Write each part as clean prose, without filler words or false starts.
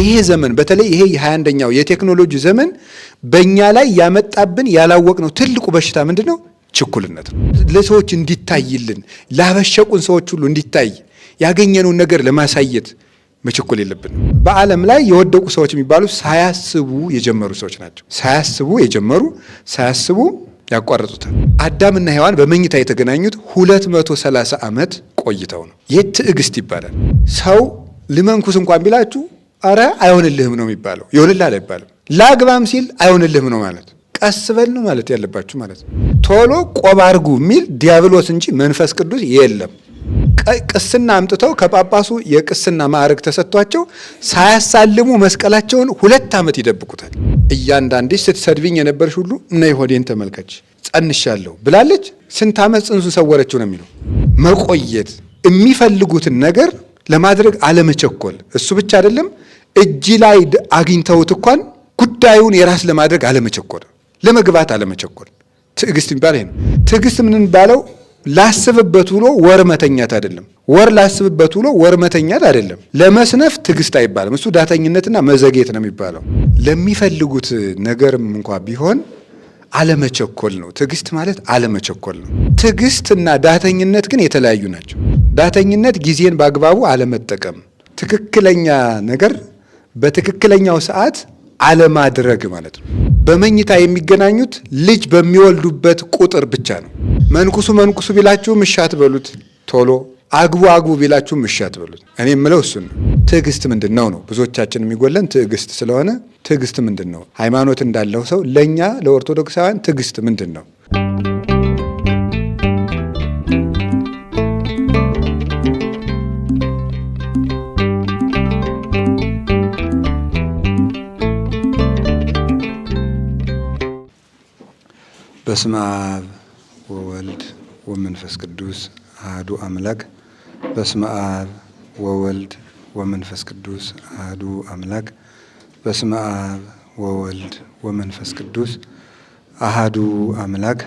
ይሄ ዘመን በተለይ ይሄ የ21ኛው የቴክኖሎጂ ዘመን በእኛ ላይ ያመጣብን ያላወቅነው ትልቁ በሽታ ምንድን ነው? ችኩልነት ነው። ለሰዎች እንዲታይልን ላበሸቁን ሰዎች ሁሉ እንዲታይ ያገኘነውን ነገር ለማሳየት መቸኮል የለብንም። በዓለም ላይ የወደቁ ሰዎች የሚባሉ ሳያስቡ የጀመሩ ሰዎች ናቸው። ሳያስቡ የጀመሩ ሳያስቡ ያቋረጡታል። አዳምና ሔዋን በመኝታ የተገናኙት 230 ዓመት ቆይተው ነው። ይህ ትዕግስት ይባላል። ሰው ልመንኩስ እንኳን ቢላችሁ አረ አይሆንልህም ነው የሚባለው። ይሆንልሃል አይባልም። ላግባም ሲል አይሆንልህም ነው ማለት። ቀስ በል ነው ማለት ያለባችሁ ማለት ነው። ቶሎ ቆብ አድርጉ የሚል ዲያብሎስ እንጂ መንፈስ ቅዱስ የለም። ቅስና አምጥተው ከጳጳሱ የቅስና ማዕረግ ተሰጥቷቸው ሳያሳልሙ መስቀላቸውን 2 ዓመት ይደብቁታል። እያንዳንዲሽ ስትሰድቢኝ የነበርሽ ሁሉ እነ ሆዴን ተመልከች ጸንሻለሁ ብላለች። ስንት ዓመት ጽንሱን ሰወረችው ነው የሚለው። መቆየት፣ የሚፈልጉትን ነገር ለማድረግ አለመቸኮል። እሱ ብቻ አይደለም፣ እጅ ላይ አግኝተውት እንኳን ጉዳዩን የራስ ለማድረግ አለመቸኮል፣ ለመግባት አለመቸኮል። ትዕግስት የሚባል ይሄ ነው። ትዕግስት ምን የሚባለው ላስብበት ውሎ ወር መተኛት አይደለም። ወር ላስብበት ውሎ ወር መተኛት አይደለም። ለመስነፍ ትዕግስት አይባልም። እሱ ዳተኝነትና መዘግየት ነው የሚባለው። ለሚፈልጉት ነገርም እንኳ ቢሆን አለመቸኮል ነው። ትዕግስት ማለት አለመቸኮል ነው። ትዕግስትና ዳተኝነት ግን የተለያዩ ናቸው። ዳተኝነት ጊዜን በአግባቡ አለመጠቀም፣ ትክክለኛ ነገር በትክክለኛው ሰዓት አለማድረግ ማለት ነው። በመኝታ የሚገናኙት ልጅ በሚወልዱበት ቁጥር ብቻ ነው። መንኩሱ መንኩሱ ቢላችሁም እሺ አትበሉት ቶሎ፣ አግቡ አግቡ ቢላችሁም እሺ አትበሉት። እኔ የምለው እሱን ነው። ትዕግስት ምንድን ነው ነው ብዙዎቻችን የሚጎለን ትዕግስት ስለሆነ፣ ትዕግስት ምንድን ነው? ሃይማኖት እንዳለው ሰው ለእኛ ለኦርቶዶክሳውያን ትዕግስት ምንድን ነው? በስመ አብ ወወልድ ወመንፈስ ቅዱስ አሐዱ አምላክ። በስመ አብ ወወልድ ወመንፈስ ቅዱስ አሐዱ አምላክ። በስመ አብ ወወልድ ወመንፈስ ቅዱስ አሐዱ አምላክ።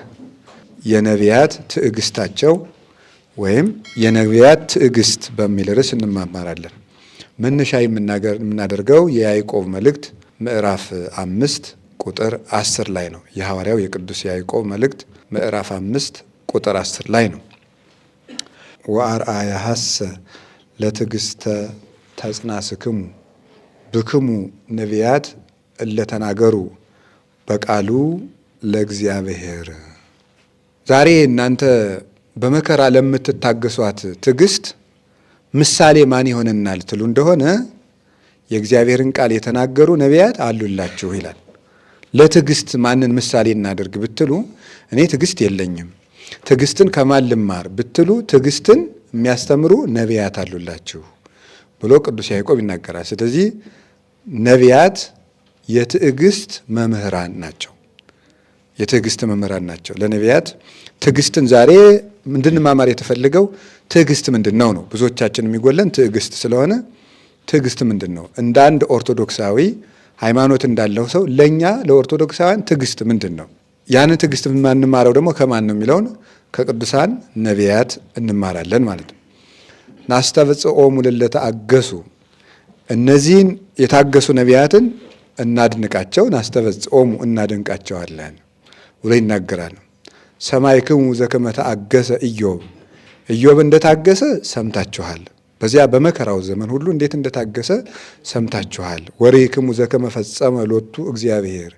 የነቢያት ትዕግስታቸው ወይም የነቢያት ትዕግስት በሚል ርዕስ እንማማራለን። መነሻ የምናደርገው የያዕቆብ መልእክት ምዕራፍ 5 ቁጥር 10 ላይ ነው። የሐዋርያው የቅዱስ ያዕቆብ መልእክት ምዕራፍ 5 ቁጥር 10 ላይ ነው። ወአርአያሐሰ ለትዕግስተ ተጽናስክሙ ብክሙ ነቢያት እለተናገሩ በቃሉ ለእግዚአብሔር። ዛሬ እናንተ በመከራ ለምትታገሷት ትዕግስት ምሳሌ ማን ይሆነናል ትሉ እንደሆነ የእግዚአብሔርን ቃል የተናገሩ ነቢያት አሉላችሁ ይላል። ለትዕግስት ማንን ምሳሌ እናደርግ ብትሉ እኔ ትዕግስት የለኝም፣ ትዕግስትን ከማን ልማር ብትሉ ትዕግስትን የሚያስተምሩ ነቢያት አሉላችሁ ብሎ ቅዱስ ያዕቆብ ይናገራል። ስለዚህ ነቢያት የትዕግስት መምህራን ናቸው። የትዕግስት መምህራን ናቸው። ለነቢያት ትዕግስትን ዛሬ እንድንማማር የተፈለገው ትዕግስት ምንድን ነው ነው። ብዙዎቻችን የሚጎለን ትዕግስት ስለሆነ ትዕግስት ምንድን ነው? እንደ አንድ ኦርቶዶክሳዊ ሃይማኖት እንዳለው ሰው ለእኛ ለኦርቶዶክሳውያን ትዕግስት ምንድን ነው? ያንን ትዕግስት የማንማረው ደግሞ ከማን ነው የሚለውን ከቅዱሳን ነቢያት እንማራለን ማለት ነው። ናስተብጽኦሙ ለለተአገሱ፣ እነዚህን የታገሱ ነቢያትን እናድንቃቸው፣ ናስተበጽኦሙ እናደንቃቸዋለን ብሎ ይናገራል። ሰማይክሙ ዘከመ ተአገሰ ኢዮብ፣ ኢዮብ እንደታገሰ ሰምታችኋል። በዚያ በመከራው ዘመን ሁሉ እንዴት እንደታገሰ ሰምታችኋል። ወርኢክሙ ዘከመ ፈጸመ ሎቱ እግዚአብሔር፣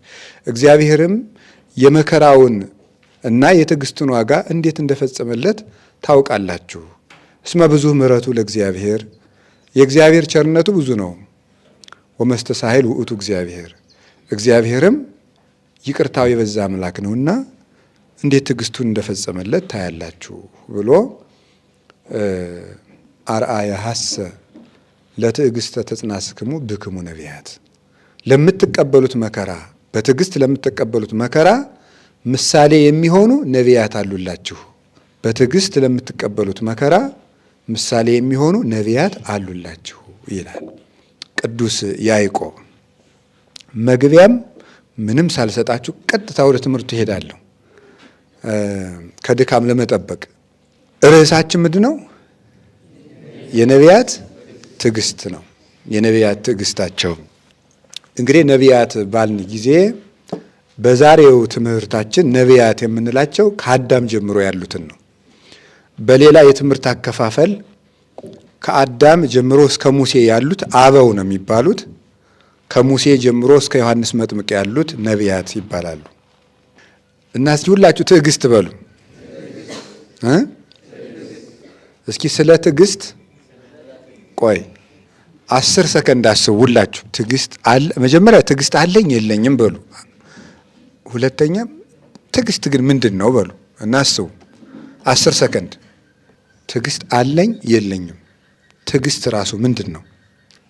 እግዚአብሔርም የመከራውን እና የትዕግስቱን ዋጋ እንዴት እንደፈጸመለት ታውቃላችሁ። እስመ ብዙ ምሕረቱ ለእግዚአብሔር፣ የእግዚአብሔር ቸርነቱ ብዙ ነው። ወመስተሳሂል ውእቱ እግዚአብሔር፣ እግዚአብሔርም ይቅርታው የበዛ አምላክ ነውና እንዴት ትዕግስቱን እንደፈጸመለት ታያላችሁ ብሎ አርአያ ሐሰ ለትዕግስተ ተጽናስክሙ ብክሙ ነቢያት፣ ለምትቀበሉት መከራ በትዕግስት ለምትቀበሉት መከራ ምሳሌ የሚሆኑ ነቢያት አሉላችሁ። በትዕግስት ለምትቀበሉት መከራ ምሳሌ የሚሆኑ ነቢያት አሉላችሁ ይላል ቅዱስ ያዕቆብ። መግቢያም ምንም ሳልሰጣችሁ ቀጥታ ወደ ትምህርቱ እሄዳለሁ ከድካም ለመጠበቅ። ርዕሳችን ምንድን ነው? የነቢያት ትዕግስት ነው። የነቢያት ትዕግስታቸው እንግዲህ ነቢያት ባልን ጊዜ በዛሬው ትምህርታችን ነቢያት የምንላቸው ከአዳም ጀምሮ ያሉትን ነው። በሌላ የትምህርት አከፋፈል ከአዳም ጀምሮ እስከ ሙሴ ያሉት አበው ነው የሚባሉት። ከሙሴ ጀምሮ እስከ ዮሐንስ መጥምቅ ያሉት ነቢያት ይባላሉ። እና እስኪ ሁላችሁ ትዕግስት በሉ። እስኪ ስለ ትዕግስት ቆይ 10 ሰከንድ አስቡ። ሁላችሁ ትዕግስት አለ። መጀመሪያ ትዕግስት አለኝ የለኝም በሉ። ሁለተኛ ትዕግስት ግን ምንድን ነው በሉ እና አስቡ። 10 ሰከንድ ትዕግስት አለኝ የለኝም። ትዕግስት ራሱ ምንድን ነው?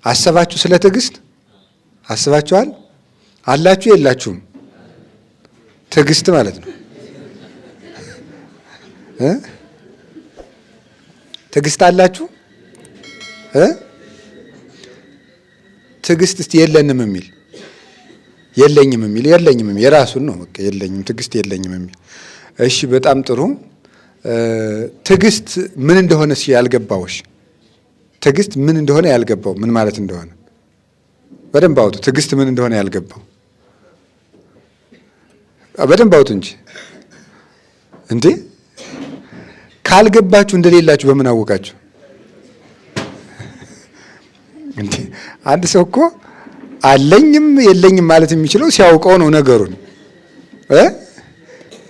አሰባችሁ? ስለ ትዕግስት አስባችኋል? አላችሁ የላችሁም? ትዕግስት ማለት ነው። ትዕግስት አላችሁ? ትዕግስት እስቲ የለንም የሚል የለኝም የሚል የለኝም የሚል የራሱን ነው። በቃ የለኝም ትዕግስት የለኝም የሚል። እሺ፣ በጣም ጥሩ። ትዕግስት ምን እንደሆነ እስኪ ያልገባውሽ ትዕግስት ምን እንደሆነ ያልገባው ምን ማለት እንደሆነ በደንብ አውጡ። ትዕግስት ምን እንደሆነ ያልገባው በደንብ አውጡ እንጂ እንዴ! ካልገባችሁ እንደሌላችሁ በምን አወቃችሁ? እንዴ አንድ ሰው እኮ አለኝም የለኝም ማለት የሚችለው ሲያውቀው ነው ነገሩን።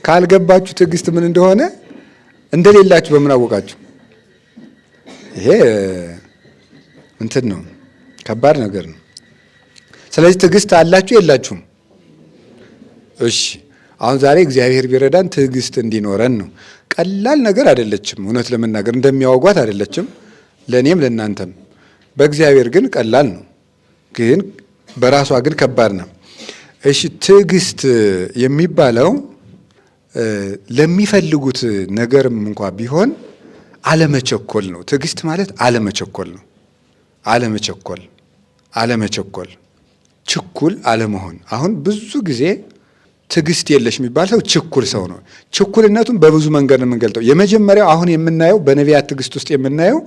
ካልገባችሁ ትዕግስት ምን እንደሆነ እንደሌላችሁ በምን አወቃችሁ? ይሄ እንትን ነው፣ ከባድ ነገር ነው። ስለዚህ ትዕግስት አላችሁ የላችሁም? እሺ አሁን ዛሬ እግዚአብሔር ቢረዳን ትዕግስት እንዲኖረን ነው። ቀላል ነገር አይደለችም፣ እውነት ለመናገር እንደሚያወጓት አይደለችም፣ ለእኔም ለእናንተም። በእግዚአብሔር ግን ቀላል ነው፣ ግን በራሷ ግን ከባድ ነው። እሺ ትዕግስት የሚባለው ለሚፈልጉት ነገርም እንኳ ቢሆን አለመቸኮል ነው። ትዕግስት ማለት አለመቸኮል ነው። አለመቸኮል አለመቸኮል፣ ችኩል አለመሆን። አሁን ብዙ ጊዜ ትዕግስት የለሽ የሚባል ሰው ችኩል ሰው ነው። ችኩልነቱን በብዙ መንገድ ነው የምንገልጠው። የመጀመሪያው አሁን የምናየው በነቢያት ትዕግስት ውስጥ የምናየው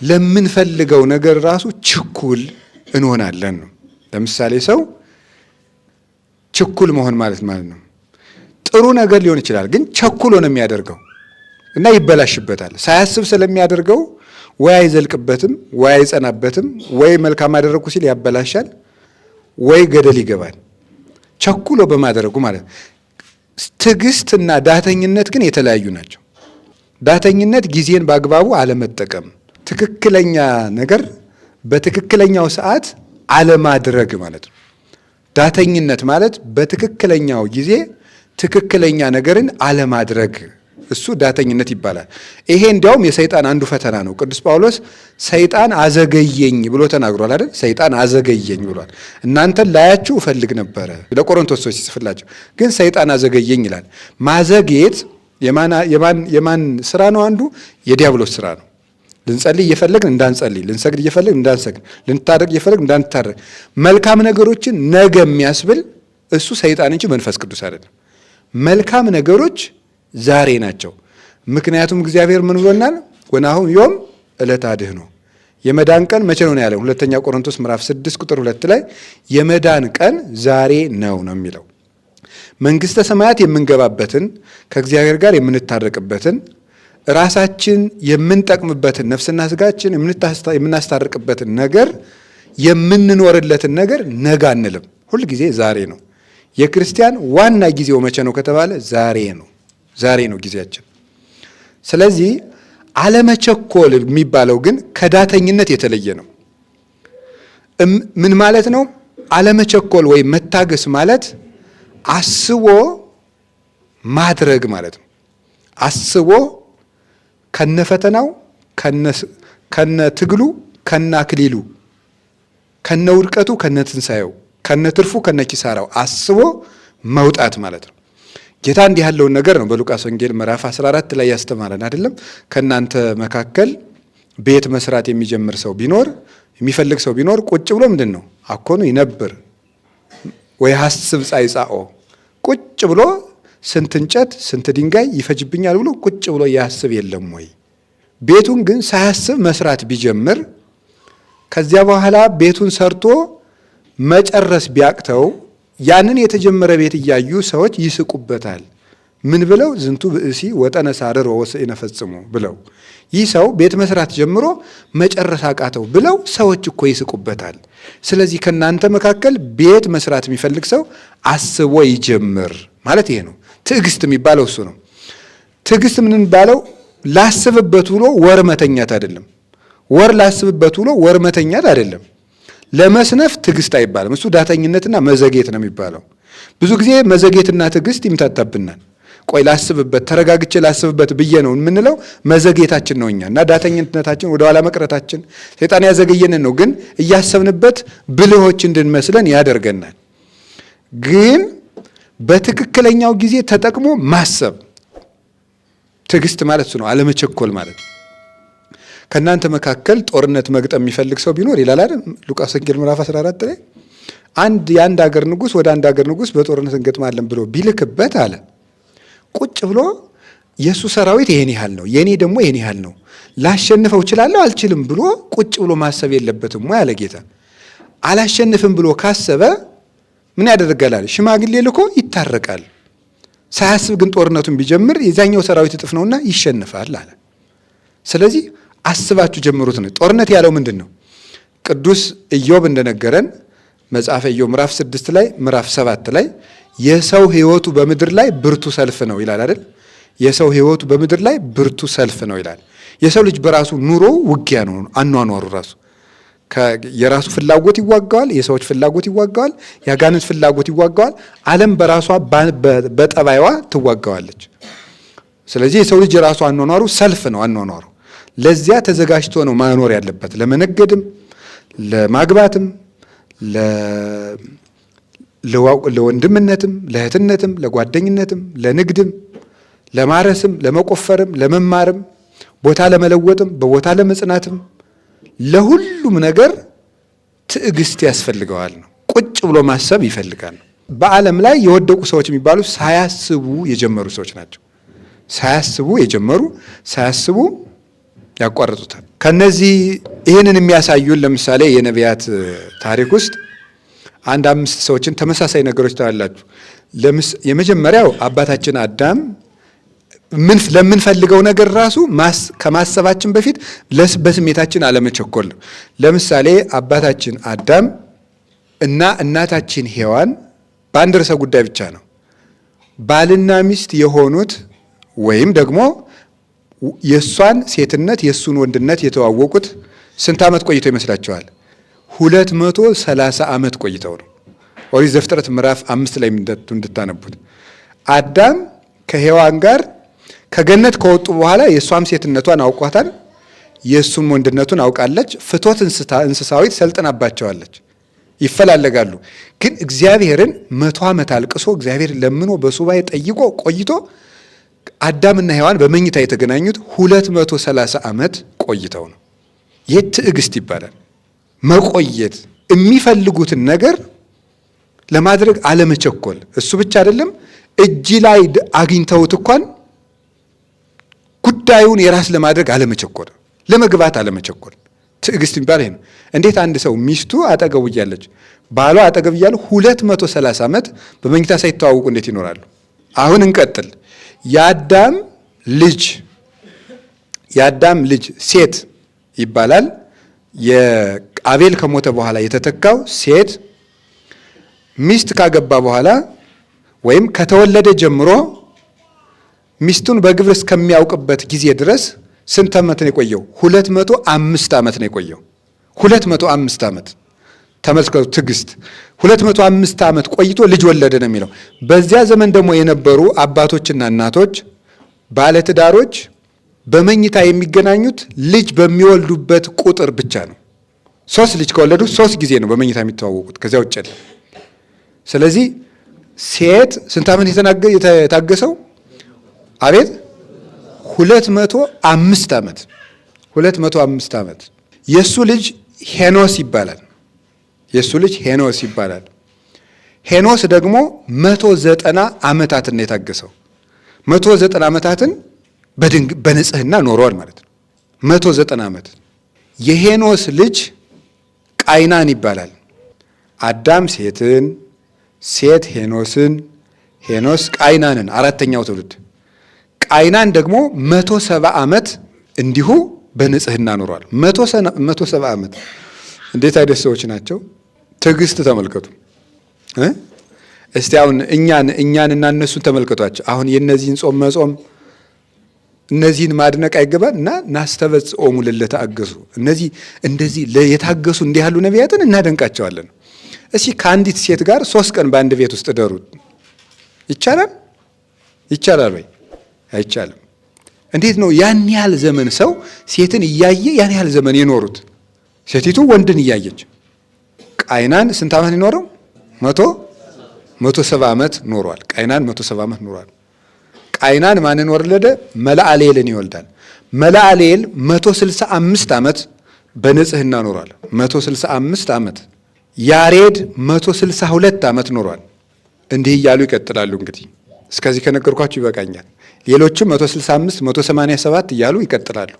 ለምንፈልገው ነገር ራሱ ችኩል እንሆናለን ነው። ለምሳሌ ሰው ችኩል መሆን ማለት ማለት ነው ጥሩ ነገር ሊሆን ይችላል፣ ግን ቸኩሎ ነው የሚያደርገው እና ይበላሽበታል። ሳያስብ ስለሚያደርገው ወይ አይዘልቅበትም፣ ወይ አይጸናበትም፣ ወይ መልካም አደረግኩ ሲል ያበላሻል፣ ወይ ገደል ይገባል። ቸኩሎ በማድረጉ ማለት ነው። ትዕግስትና ዳተኝነት ግን የተለያዩ ናቸው። ዳተኝነት ጊዜን በአግባቡ አለመጠቀም፣ ትክክለኛ ነገር በትክክለኛው ሰዓት አለማድረግ ማለት ነው። ዳተኝነት ማለት በትክክለኛው ጊዜ ትክክለኛ ነገርን አለማድረግ፣ እሱ ዳተኝነት ይባላል። ይሄ እንዲያውም የሰይጣን አንዱ ፈተና ነው። ቅዱስ ጳውሎስ ሰይጣን አዘገየኝ ብሎ ተናግሯል አይደል? ሰይጣን አዘገየኝ ብሏል። እናንተን ላያችሁ እፈልግ ነበረ ለቆሮንቶስ ሰዎች ሲጽፍላቸው፣ ግን ሰይጣን አዘገየኝ ይላል። ማዘግየት የማን ስራ ነው? አንዱ የዲያብሎስ ስራ ነው። ልንጸልይ እየፈለግን እንዳንጸልይ፣ ልንሰግድ እየፈለግን እንዳንሰግድ፣ ልንታረቅ እየፈለግን እንዳንታረቅ፣ መልካም ነገሮችን ነገ የሚያስብል እሱ ሰይጣን እንጂ መንፈስ ቅዱስ አይደለም። መልካም ነገሮች ዛሬ ናቸው። ምክንያቱም እግዚአብሔር ምን ብሎናል? ወናሁ ዮም ዕለተ አድኅኖ፣ የመዳን ቀን መቼ ነው ያለው? ሁለተኛ ቆሮንቶስ ምዕራፍ 6 ቁጥር 2 ላይ የመዳን ቀን ዛሬ ነው ነው የሚለው። መንግስተ ሰማያት የምንገባበትን፣ ከእግዚአብሔር ጋር የምንታረቅበትን፣ ራሳችን የምንጠቅምበትን፣ ነፍስና ስጋችን የምናስታርቅበትን ነገር፣ የምንኖርለትን ነገር ነገ አንልም። ሁልጊዜ ዛሬ ነው። የክርስቲያን ዋና ጊዜው መቼ ነው ከተባለ ዛሬ ነው። ዛሬ ነው ጊዜያችን። ስለዚህ አለመቸኮል የሚባለው ግን ከዳተኝነት የተለየ ነው። ምን ማለት ነው? አለመቸኮል ወይም መታገስ ማለት አስቦ ማድረግ ማለት ነው። አስቦ ከነፈተናው፣ ከነ ትግሉ፣ ከነ አክሊሉ፣ ከነ ውድቀቱ፣ ከነ ትንሣኤው፣ ከነ ትርፉ፣ ከነ ኪሳራው አስቦ መውጣት ማለት ነው። ጌታ እንዲህ ያለውን ነገር ነው በሉቃስ ወንጌል ምዕራፍ 14 ላይ ያስተማረን አይደለም? ከእናንተ መካከል ቤት መስራት የሚጀምር ሰው ቢኖር፣ የሚፈልግ ሰው ቢኖር ቁጭ ብሎ ምንድን ነው አኮኑ ይነብር ወይ ሀስብ ጻይጻኦ፣ ቁጭ ብሎ ስንት እንጨት ስንት ድንጋይ ይፈጅብኛል ብሎ ቁጭ ብሎ ያስብ የለም ወይ? ቤቱን ግን ሳያስብ መስራት ቢጀምር ከዚያ በኋላ ቤቱን ሰርቶ መጨረስ ቢያቅተው ያንን የተጀመረ ቤት እያዩ ሰዎች ይስቁበታል። ምን ብለው? ዝንቱ ብእሲ ወጠነ ሳርሮ ወስእነ ፈጽሞ ብለው፣ ይህ ሰው ቤት መስራት ጀምሮ መጨረስ አቃተው ብለው ሰዎች እኮ ይስቁበታል። ስለዚህ ከእናንተ መካከል ቤት መስራት የሚፈልግ ሰው አስቦ ይጀምር ማለት ይሄ ነው። ትዕግስት የሚባለው እሱ ነው። ትዕግስት ምን የሚባለው ላስብበት ብሎ ወር መተኛት አይደለም። ወር ላስብበት ብሎ ወር መተኛት አይደለም። ለመስነፍ ትዕግስት አይባልም። እሱ ዳተኝነትና መዘጌት ነው የሚባለው። ብዙ ጊዜ መዘጌትና ትዕግስት ይምታታብናል። ቆይ ላስብበት፣ ተረጋግቼ ላስብበት ብዬ ነው የምንለው፣ መዘግየታችን ነው እኛ እና ዳተኝነታችን፣ ወደኋላ መቅረታችን ሰይጣን ያዘገየንን ነው። ግን እያሰብንበት ብልሆች እንድንመስለን ያደርገናል። ግን በትክክለኛው ጊዜ ተጠቅሞ ማሰብ ትዕግስት ማለት እሱ ነው፣ አለመቸኮል ማለት። ከእናንተ መካከል ጦርነት መግጠም የሚፈልግ ሰው ቢኖር ይላል አይደል ሉቃስ ወንጌል ምዕራፍ 14 ላይ፣ አንድ የአንድ ሀገር ንጉስ ወደ አንድ ሀገር ንጉስ በጦርነት እንገጥማለን ብሎ ቢልክበት አለ፣ ቁጭ ብሎ የእሱ ሰራዊት ይሄን ያህል ነው፣ የእኔ ደግሞ ይሄን ያህል ነው፣ ላሸንፈው እችላለሁ አልችልም ብሎ ቁጭ ብሎ ማሰብ የለበትም ወይ አለ ጌታ። አላሸንፍም ብሎ ካሰበ ምን ያደርጋል? ሽማግሌ ልኮ ይታረቃል። ሳያስብ ግን ጦርነቱን ቢጀምር የዛኛው ሰራዊት እጥፍ ነውና ይሸንፋል አለ። ስለዚህ አስባችሁ ጀምሩት ነው። ጦርነት ያለው ምንድን ነው? ቅዱስ ኢዮብ እንደነገረን መጽሐፈ ኢዮብ ምዕራፍ 6 ላይ፣ ምዕራፍ 7 ላይ የሰው ሕይወቱ በምድር ላይ ብርቱ ሰልፍ ነው ይላል አይደል? የሰው ሕይወቱ በምድር ላይ ብርቱ ሰልፍ ነው ይላል። የሰው ልጅ በራሱ ኑሮ ውጊያ ነው አኗኗሩ ራሱ። የራሱ ፍላጎት ይዋጋዋል፣ የሰዎች ፍላጎት ይዋጋዋል፣ የአጋንንት ፍላጎት ይዋጋዋል። ዓለም በራሷ በጠባይዋ ትዋጋዋለች። ስለዚህ የሰው ልጅ የራሱ አኗኗሩ ሰልፍ ነው አኗኗሩ። ለዚያ ተዘጋጅቶ ነው ማኖር ያለበት። ለመነገድም፣ ለማግባትም፣ ለወንድምነትም፣ ለእህትነትም፣ ለጓደኝነትም፣ ለንግድም፣ ለማረስም፣ ለመቆፈርም፣ ለመማርም፣ ቦታ ለመለወጥም፣ በቦታ ለመጽናትም፣ ለሁሉም ነገር ትዕግስት ያስፈልገዋል ነው። ቁጭ ብሎ ማሰብ ይፈልጋል ነው። በዓለም ላይ የወደቁ ሰዎች የሚባሉ ሳያስቡ የጀመሩ ሰዎች ናቸው። ሳያስቡ የጀመሩ ሳያስቡ ያቋርጡታል። ከነዚህ ይህንን የሚያሳዩን ለምሳሌ የነቢያት ታሪክ ውስጥ አንድ አምስት ሰዎችን ተመሳሳይ ነገሮች ታያላችሁ። የመጀመሪያው አባታችን አዳም ለምንፈልገው ነገር ራሱ ከማሰባችን በፊት በስሜታችን አለመቸኮል ነው። ለምሳሌ አባታችን አዳም እና እናታችን ሔዋን በአንድ ርዕሰ ጉዳይ ብቻ ነው ባልና ሚስት የሆኑት ወይም ደግሞ የእሷን ሴትነት የእሱን ወንድነት የተዋወቁት ስንት ዓመት ቆይተው ይመስላችኋል? 230 ዓመት ቆይተው ነው። ኦሪት ዘፍጥረት ምዕራፍ 5 ላይ እንድታነቡት አዳም ከሔዋን ጋር ከገነት ከወጡ በኋላ የእሷም ሴትነቷን አውቋታል፣ የእሱም ወንድነቱን አውቃለች። ፍትወት እንስሳዊት ሰልጥናባቸዋለች። ይፈላለጋሉ። ግን እግዚአብሔርን 100 ዓመት አልቅሶ እግዚአብሔር ለምኖ በሱባኤ ጠይቆ ቆይቶ አዳምና ሔዋን በመኝታ የተገናኙት 230 ዓመት ቆይተው ነው። ይህ ትዕግስት ይባላል። መቆየት፣ የሚፈልጉትን ነገር ለማድረግ አለመቸኮል። እሱ ብቻ አይደለም፣ እጅ ላይ አግኝተውት እንኳን ጉዳዩን የራስ ለማድረግ አለመቸኮል፣ ለመግባት አለመቸኮል። ትዕግስት የሚባል ይሄ ነው። እንዴት አንድ ሰው ሚስቱ አጠገቡ እያለች፣ ባሏ አጠገብ እያለ 230 ዓመት በመኝታ ሳይተዋወቁ እንዴት ይኖራሉ? አሁን እንቀጥል። የአዳም ልጅ ሴት ይባላል። የአቤል ከሞተ በኋላ የተተካው ሴት ሚስት ካገባ በኋላ ወይም ከተወለደ ጀምሮ ሚስቱን በግብር እስከሚያውቅበት ጊዜ ድረስ ስንት ዓመት ነው የቆየው? 205 ዓመት ነው የቆየው። 205 ዓመት ተመልከቱ፣ ትዕግስት። 205 ዓመት ቆይቶ ልጅ ወለደ ነው የሚለው። በዚያ ዘመን ደግሞ የነበሩ አባቶችና እናቶች ባለትዳሮች በመኝታ የሚገናኙት ልጅ በሚወልዱበት ቁጥር ብቻ ነው። ሶስት ልጅ ከወለዱ ሶስት ጊዜ ነው በመኝታ የሚተዋወቁት፣ ከዚያ ውጭ የለም። ስለዚህ ሴት ስንት ዓመት የታገሰው? አቤት፣ 205 ዓመት፣ 205 ዓመት። የእሱ ልጅ ሄኖስ ይባላል። የእሱ ልጅ ሄኖስ ይባላል። ሄኖስ ደግሞ 190 ዓመታትን ነው የታገሰው። 190 ዓመታትን በንጽህና ኖሯል ማለት ነው። 190 ዓመት። የሄኖስ ልጅ ቃይናን ይባላል። አዳም ሴትን፣ ሴት ሄኖስን፣ ሄኖስ ቃይናንን፣ አራተኛው ትውልድ። ቃይናን ደግሞ 170 ዓመት እንዲሁ በንጽህና ኖሯል። 170 ዓመት። እንዴት አይነት ሰዎች ናቸው! ትዕግስት ተመልከቱ። እስቲ አሁን እኛን እና እነሱን ተመልከቷቸው። አሁን የእነዚህን ጾም መጾም፣ እነዚህን ማድነቅ አይገባል? እና ናስተበጽዖሙ ለለተአገሱ፣ እነዚህ እንደዚህ የታገሱ እንዲህ ያሉ ነቢያትን እናደንቃቸዋለን። እስኪ ከአንዲት ሴት ጋር 3 ቀን በአንድ ቤት ውስጥ እደሩ። ይቻላል? ይቻላል ወይ? አይቻልም። እንዴት ነው ያን ያህል ዘመን ሰው ሴትን እያየ ያን ያህል ዘመን የኖሩት? ሴቲቱ ወንድን እያየች። ቃይናን ስንት ዓመት ኖረው? 170 ዓመት ኖሯል። ቃይናን 170 ዓመት ኖሯል። ቃይናን ማንን ወለደ? መላአሌልን ይወልዳል። መላአሌል 165 ዓመት በንጽህና ኖሯል። 165 ዓመት። ያሬድ 162 ዓመት ኖሯል። እንዲህ እያሉ ይቀጥላሉ። እንግዲህ እስከዚህ ከነገርኳችሁ ይበቃኛል። ሌሎችም 165፣ 187 እያሉ ይቀጥላሉ።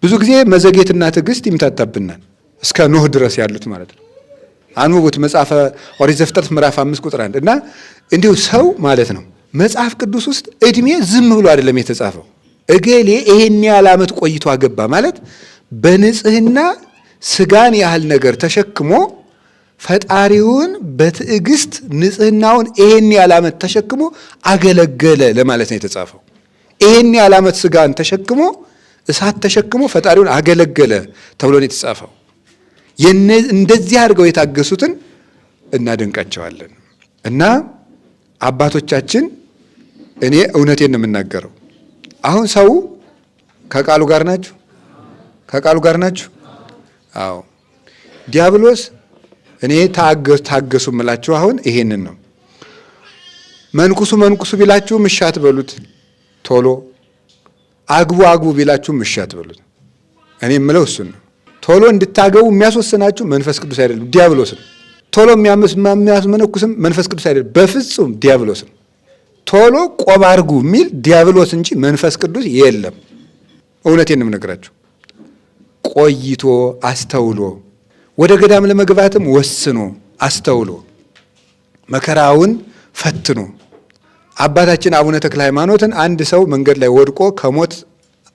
ብዙ ጊዜ መዘግየትና ትዕግስት ይምታታብናል። እስከ ኖህ ድረስ ያሉት ማለት ነው። አንብቡት መጽሐፈ ኦሪት ዘፍጥረት ምዕራፍ 5 ቁጥር 1። እና እንዲሁ ሰው ማለት ነው፣ መጽሐፍ ቅዱስ ውስጥ እድሜ ዝም ብሎ አይደለም የተጻፈው። እገሌ ይሄን ያህል ዓመት ቆይቶ አገባ ማለት በንጽህና ስጋን ያህል ነገር ተሸክሞ፣ ፈጣሪውን በትዕግስት ንጽህናውን ይሄን ያህል ዓመት ተሸክሞ አገለገለ ለማለት ነው የተጻፈው። ይሄን ያህል ዓመት ስጋን ተሸክሞ፣ እሳት ተሸክሞ ፈጣሪውን አገለገለ ተብሎ ነው የተጻፈው። እንደዚህ አድርገው የታገሱትን እናደንቃቸዋለን። እና አባቶቻችን፣ እኔ እውነቴን ነው የምናገረው። አሁን ሰው ከቃሉ ጋር ናችሁ? ከቃሉ ጋር ናችሁ? አዎ። ዲያብሎስ፣ እኔ ታገሱ የምላችሁ አሁን ይሄንን ነው። መንኩሱ መንኩሱ ቢላችሁም እሺ አትበሉት ቶሎ። አግቡ አግቡ ቢላችሁም እሺ አትበሉት። እኔ የምለው እሱን ነው። ቶሎ እንድታገቡ የሚያስወስናችሁ መንፈስ ቅዱስ አይደለም፣ ዲያብሎስ ነው። ቶሎ የሚያስመነኩስም መንፈስ ቅዱስ አይደለም፣ በፍጹም ዲያብሎስ ነው። ቶሎ ቆብ አድርጉ የሚል ዲያብሎስ እንጂ መንፈስ ቅዱስ የለም። እውነቴን ነው የምነግራችሁ። ቆይቶ አስተውሎ፣ ወደ ገዳም ለመግባትም ወስኖ፣ አስተውሎ፣ መከራውን ፈትኖ፣ አባታችን አቡነ ተክለ ሃይማኖትን አንድ ሰው መንገድ ላይ ወድቆ ከሞት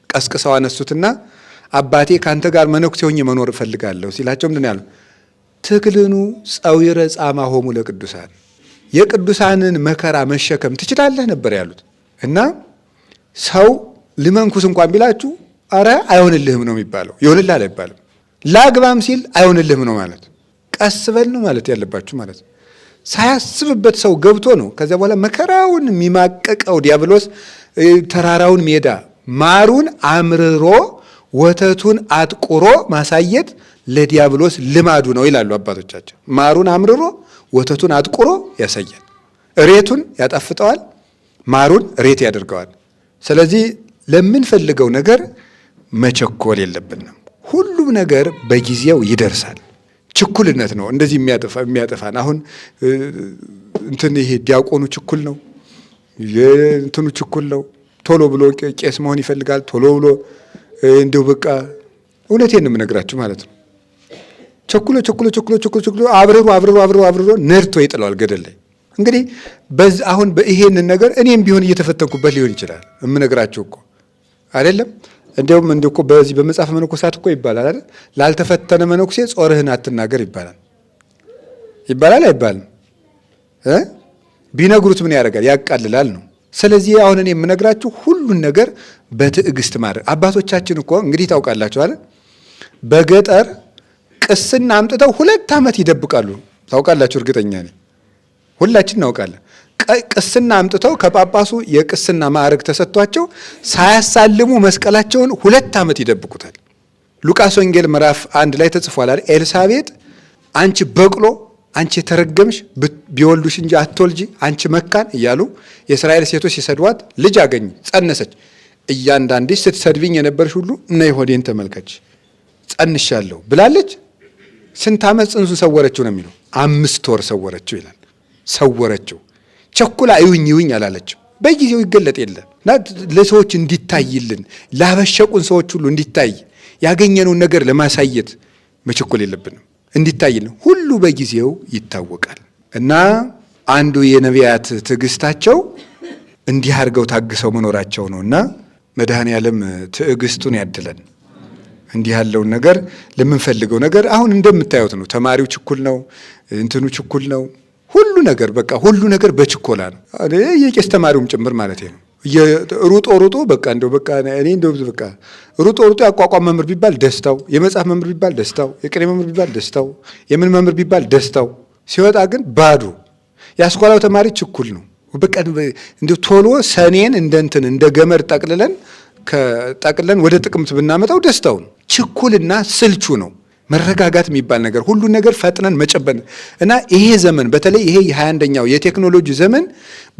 ቀስቅሰው አነሱትና አባቴ ከአንተ ጋር መነኩሴ ሆኜ መኖር እፈልጋለሁ ሲላቸው ምንድን ያሉ? ትክልኑ ጸዊረ ጻማሆሙ ለቅዱሳን፣ የቅዱሳንን መከራ መሸከም ትችላለህ ነበር ያሉት። እና ሰው ልመንኩስ እንኳን ቢላችሁ አረ አይሆንልህም ነው የሚባለው። ይሆንልሃል አይባልም። ላግባም ሲል አይሆንልህም ነው ማለት። ቀስ በል ነው ማለት ያለባችሁ ማለት ነው። ሳያስብበት ሰው ገብቶ ነው ከዚያ በኋላ መከራውን የሚማቀቀው ዲያብሎስ። ተራራውን ሜዳ፣ ማሩን አምርሮ ወተቱን አጥቁሮ ማሳየት ለዲያብሎስ ልማዱ ነው ይላሉ አባቶቻችን። ማሩን አምርሮ ወተቱን አጥቁሮ ያሳያል። እሬቱን ያጣፍጠዋል፣ ማሩን እሬት ያደርገዋል። ስለዚህ ለምንፈልገው ነገር መቸኮል የለብንም። ሁሉም ነገር በጊዜው ይደርሳል። ችኩልነት ነው እንደዚህ የሚያጠፋን። አሁን እንትን ይሄ ዲያቆኑ ችኩል ነው፣ እንትኑ ችኩል ነው። ቶሎ ብሎ ቄስ መሆን ይፈልጋል። ቶሎ ብሎ እንዲሁ በቃ እውነቴን ነው የምነግራችሁ ማለት ነው። ቸኩሎ ቸኩሎ ቸኩሎ ቸኩሎ ቸኩሎ አብርሮ አብርሮ አብርሮ አብርሮ ነድቶ ይጥለዋል ገደል ላይ። እንግዲህ በዚህ አሁን ይሄንን ነገር እኔም ቢሆን እየተፈተንኩበት ሊሆን ይችላል። የምነግራችሁ እኮ አይደለም። እንዲያውም እንዲ እኮ በዚህ በመጽሐፈ መነኮሳት እኮ ይባላል አይደል? ላልተፈተነ መነኩሴ ጾርህን አትናገር ይባላል። ይባላል አይባልም? ቢነግሩት ምን ያደርጋል? ያቃልላል ነው። ስለዚህ አሁን እኔ የምነግራችሁ ሁሉን ነገር በትዕግስት ማድረግ። አባቶቻችን እኮ እንግዲህ ታውቃላችሁ አይደል? በገጠር ቅስና አምጥተው 2 ዓመት ይደብቃሉ። ታውቃላችሁ፣ እርግጠኛ ነኝ ሁላችን እናውቃለን። ቅስና አምጥተው ከጳጳሱ የቅስና ማዕረግ ተሰጥቷቸው ሳያሳልሙ መስቀላቸውን 2 ዓመት ይደብቁታል። ሉቃስ ወንጌል ምዕራፍ 1 ላይ ተጽፏል አይደል? ኤልሳቤጥ አንቺ በቅሎ፣ አንቺ የተረገምሽ፣ ቢወልዱሽ እንጂ አትወልጂ፣ አንቺ መካን እያሉ የእስራኤል ሴቶች ሲሰድቧት ልጅ አገኘ፣ ጸነሰች። እያንዳንድሽ ስትሰድቢኝ የነበርሽ ሁሉ እነ ሆዴን ተመልከች፣ ጸንሻለሁ ብላለች። ስንት ዓመት ጽንሱን ሰወረችው ነው የሚለው? 5 ወር ሰወረችው ይላል። ሰወረችው። ቸኩላ እዩኝ እዩኝ አላለችም። በጊዜው ይገለጥ የለ። እና ለሰዎች እንዲታይልን፣ ላበሸቁን ሰዎች ሁሉ እንዲታይ ያገኘነውን ነገር ለማሳየት መቸኮል የለብንም። እንዲታይልን ሁሉ በጊዜው ይታወቃል። እና አንዱ የነቢያት ትዕግስታቸው እንዲህ አድርገው ታግሰው መኖራቸው ነው። እና መድኃኔ ዓለም ትዕግስቱን ያድለን። እንዲህ ያለውን ነገር ለምንፈልገው ነገር አሁን እንደምታዩት ነው። ተማሪው ችኩል ነው፣ እንትኑ ችኩል ነው። ሁሉ ነገር በቃ ሁሉ ነገር በችኮላ ነው። የቄስ ተማሪውም ጭምር ማለት ነው። ሩጦ ሩጦ በቃ እንደው በቃ እኔ እንደው በቃ ሩጦ ሩጦ ያቋቋም መምህር ቢባል ደስታው፣ የመጽሐፍ መምህር ቢባል ደስታው፣ የቅኔ መምህር ቢባል ደስታው፣ የምን መምህር ቢባል ደስታው። ሲወጣ ግን ባዶ። የአስኳላው ተማሪ ችኩል ነው። በቃ እንደው ቶሎ ሰኔን እንደ እንትን እንደ ገመድ ጠቅልለን ከጠቅለን ወደ ጥቅምት ብናመጣው ደስታው ነው። ችኩልና ስልቹ ነው። መረጋጋት የሚባል ነገር ሁሉን ነገር ፈጥነን መጨበን እና ይሄ ዘመን በተለይ ይሄ የ21ኛው የቴክኖሎጂ ዘመን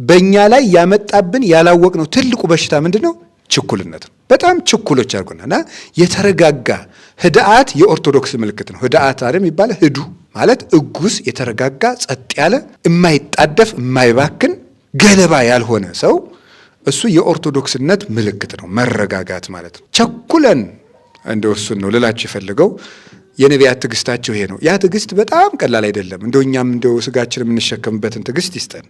በእኛ ላይ ያመጣብን ያላወቅነው ትልቁ በሽታ ምንድን ነው? ችኩልነት ነው። በጣም ችኩሎች አድርጎናል። እና የተረጋጋ ህድአት የኦርቶዶክስ ምልክት ነው። ህድአት አይደል የሚባለው? ህዱ ማለት እጉስ፣ የተረጋጋ ጸጥ ያለ፣ የማይጣደፍ፣ የማይባክን፣ ገለባ ያልሆነ ሰው እሱ የኦርቶዶክስነት ምልክት ነው። መረጋጋት ማለት ነው። ቸኩለን እንደው እሱን ነው ልላችሁ የፈልገው። የነቢያት ትዕግስታቸው ይሄ ነው። ያ ትዕግስት በጣም ቀላል አይደለም። እንደው እኛም እንደው ስጋችን የምንሸከምበትን ትዕግስት ይስጠን።